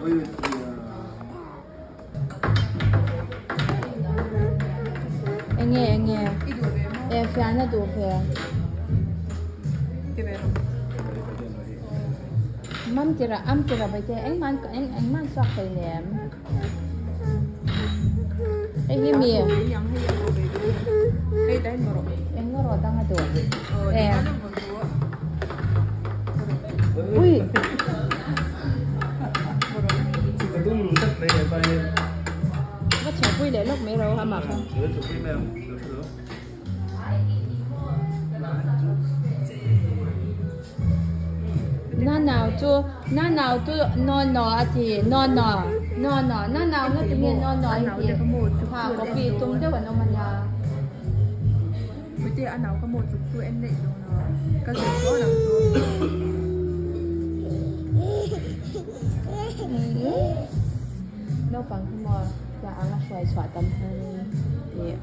Enge enge e fian a duh ve. Mam tira am tira bai te engmah an engmah an chhuak thei nem. Hei hi mi eng rawh dang a duh e ui va chhawpui leh lawk mai ro amah kha. Na nau chu na nau chu no no a ti no no no no na nau na ti nge no no a ti ha copy tum deuh an awm a nia. Naupang hi maw tia anga hruai chhuah tam hianin ih.